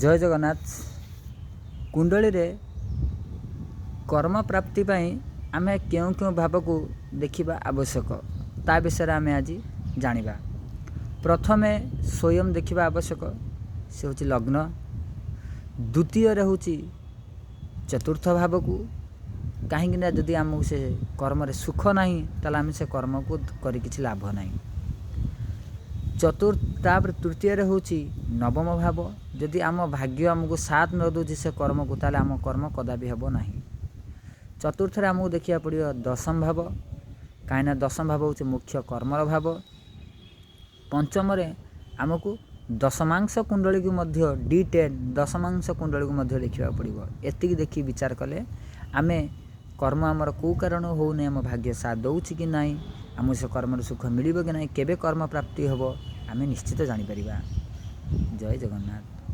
ଜୟ ଜଗନ୍ନାଥ। କୁଣ୍ଡଳୀରେ କର୍ମ ପ୍ରାପ୍ତି ପାଇଁ ଆମେ କେଉଁ କେଉଁ ଭାବକୁ ଦେଖିବା ଆବଶ୍ୟକ, ତା ବିଷୟରେ ଆମେ ଆଜି ଜାଣିବା। ପ୍ରଥମେ ସ୍ୱୟଂ ଦେଖିବା ଆବଶ୍ୟକ, ସେ ହେଉଛି ଲଗ୍ନ। ଦ୍ୱିତୀୟରେ ହେଉଛି ଚତୁର୍ଥ ଭାବକୁ, କାହିଁକିନା ଯଦି ଆମକୁ ସେ କର୍ମରେ ସୁଖ ନାହିଁ, ତାହେଲେ ଆମେ ସେ କର୍ମକୁ କରି କିଛି ଲାଭ ନାହିଁ। ତାପରେ ତୃତୀୟରେ ହେଉଛି ନବମ ଭାବ। ଯଦି ଆମ ଭାଗ୍ୟ ଆମକୁ ସାଥ ନ ଦେଉଛି ସେ କର୍ମକୁ, ତାହେଲେ ଆମ କର୍ମ କଦାପି ହେବ ନାହିଁ। ଚତୁର୍ଥରେ ଆମକୁ ଦେଖିବାକୁ ପଡ଼ିବ ଦଶମ ଭାବ, କାହିଁକିନା ଦଶମ ଭାବ ହେଉଛି ମୁଖ୍ୟ କର୍ମର ଭାବ। ପଞ୍ଚମରେ ଆମକୁ ଦଶମାଂଶ କୁଣ୍ଡଳୀକୁ ମଧ୍ୟ, D10 ଦଶମାଂଶ କୁଣ୍ଡଳୀକୁ ମଧ୍ୟ ଦେଖିବାକୁ ପଡ଼ିବ। ଏତିକି ଦେଖି ବିଚାର କଲେ ଆମେ କର୍ମ ଆମର କେଉଁ କାରଣ ହେଉନି, ଆମ ଭାଗ୍ୟ ସାଥ ଦେଉଛି କି ନାହିଁ, ଆମକୁ ସେ କର୍ମର ସୁଖ ମିଳିବ କି ନାହିଁ, କେବେ କର୍ମ ପ୍ରାପ୍ତି ହେବ, ଆମେ ନିଶ୍ଚିତ ଜାଣିପାରିବା। ଜୟ ଜଗନ୍ନାଥ।